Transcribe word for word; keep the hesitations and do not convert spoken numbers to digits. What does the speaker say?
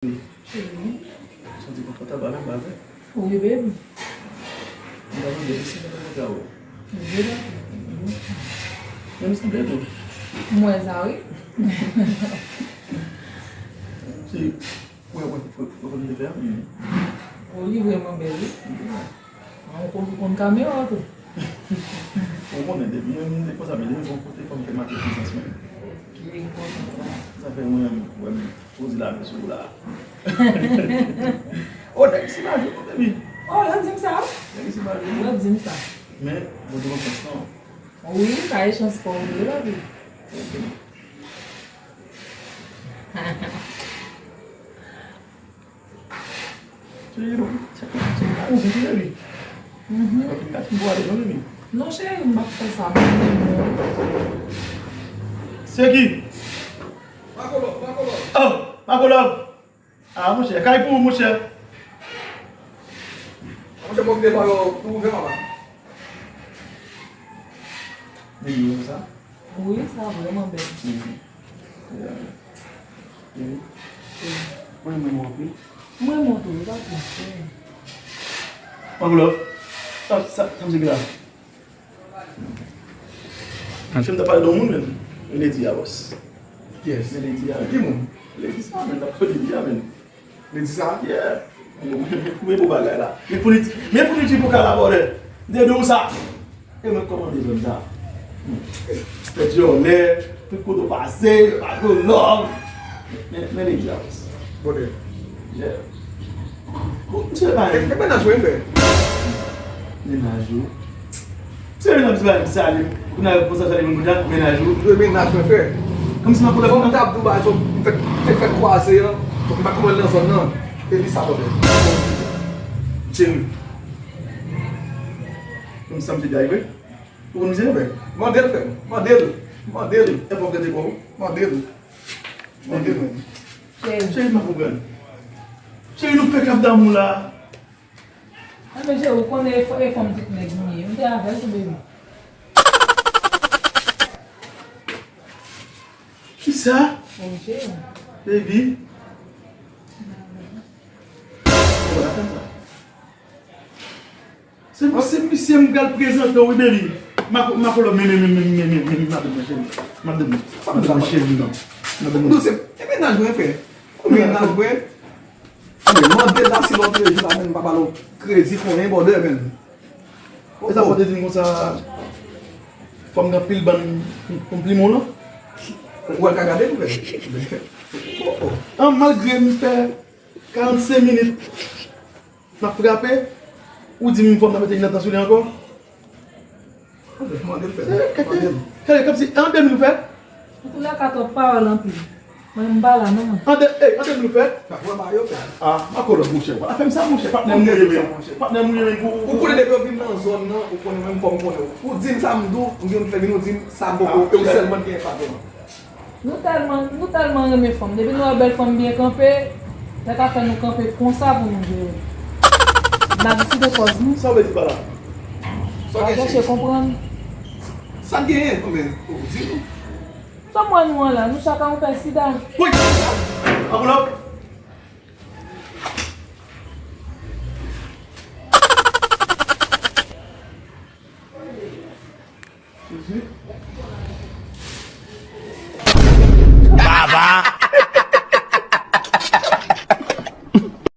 Cheri. Santi konfòtab anba vre. Wi, baby. M ta mande si mwen ta kontan wè w. Wi, baby. Men m sanble tou. M wè sa, wi. Se, wè, wè, fò, fò, fò m te fè a, men. O, li vrèman bèl, wi. Mwen konn, konn kamera tou. Ou konnen depi mwen vin konsa, men depi yon kote fò m fè make prezans mwen. Ok, m kontan sa. Sa fè mwen, mwen poze lamen sou ou la. O, nèg isi pa jwe non, baby. O, yo di m sa. Nèg isi pa jwe non. Yo di m sa. Men, bon, te konn chans non. Wi, sa e chans pa w vre, baby. Ok. Cheri, bon, se, se pa yon jwèt, baby. Mhm. Ou fin gate m pou ale non, baby. Non, cheri, m p ap fè sa, m renmen w. Se ki? Marco Love, Marco Love. Oh, Marco Love. Ah, monchè, kay pou ou, monchè. Monchè, pwofite pa yo pou ouvè, papa. Baby, ou sa? Wi, sa vrèman bèl. Mhm. Yeah. Mhm. Mwen renmen w anpil. Mwen renmen w tou, wi, pa plis. Anvlòp. Sa, sa, sa m di la. An. Se m ta pale de yon moun menm. Lady a, bòs. Yes. Lady a. Ki moun? Lady sa, menm, ta pale de a, menm. Li di sa? Yeah. Men bon bagay la. Men pou li di, men pou li di pou kalabòdè. M te di w sa. E mwen kòmande zòn sa. Fè dyòlè, tout kote w pase, pa gen love. Men, men li di a. Bòdè. Yeah. Bon, misye pa. E, e mennaj mwen fè. Mennaj ou. Se menaj la, se pa sa li. Ou nan konsa sa li menm kounya, menaj ou. Dwe menaj mwen fè. Kòmsi nan koulè. Fò m t ap di w bagay sa, m fèk, te fèk kwaze an. Fòk m pa konn nan zòn nan. E li sa pwoblèm. Cheri. Kòmsi sa m te di a vre. Ou konn mizè? Mande l fè m. Mande l. Mande l. E pa w gade kò w. Mande l. Mande l menm. Cheri, m pa konprann. Cheri, nou fèk ap damou la. Anben, cheri, ou konnen e fanm tout nèg nou ye. M te avè l tou, baby. Kisa? Wi, cheri. Baby. Ou pa fè sa. Se, se misye m pral prezante w, wi, baby. Mako, Mako Love, men, men, men, madanm mwen, cheri. Madanm mwen. Madanm mwen, cheri, non. Madanm mwen. Dousè, e mennaj mwen fè. Mennaj mwen. Mande l la si lòt jou la, menm pa ba l kredi konnen bòdè, menm. E sa fò te di m konsa, fò m gen pil bann konpliman w lan. Ou wè l ka gade m, menm. Oh, oh. An, malgre m fè karannsenk minit m ap frape, ou di m fò m ta mete yon nòt sou li ankò. Mande l fè. Mande l. Kale, kòmsi, an de nou fè? Antouka, ka twòp pawòl anpil. Mwen, m pa la, non, mwen. An de, ey, an de nou fè? Mwen ba yo fè. Ah, Mako Love, monchè. Pa fè m sa, monchè. Patnè m ou ye, men. Patnè m ou ye, men. Ou konnen depi yo vin nan zòn nan, ou konnen mwen, fò m konnen. Ou di m sa m di w, m gen yon fè vin, ou di m sa m poko, e ou sèlman ki gen patnè. Nou tèlman, nou tèlman renmen fanm. Depi nou wè bèl fanm byen kanpe, sa ka fè nou kanpe konsa pou nou jere. N ap diside kòz nou. Sa w vle di pa la? Sa w chèche konprann. Sa k genyen? Konbyen? Ou di nou. Kòm wè nou an la, nou chak a yon pè sida. Wi! Anvlòp!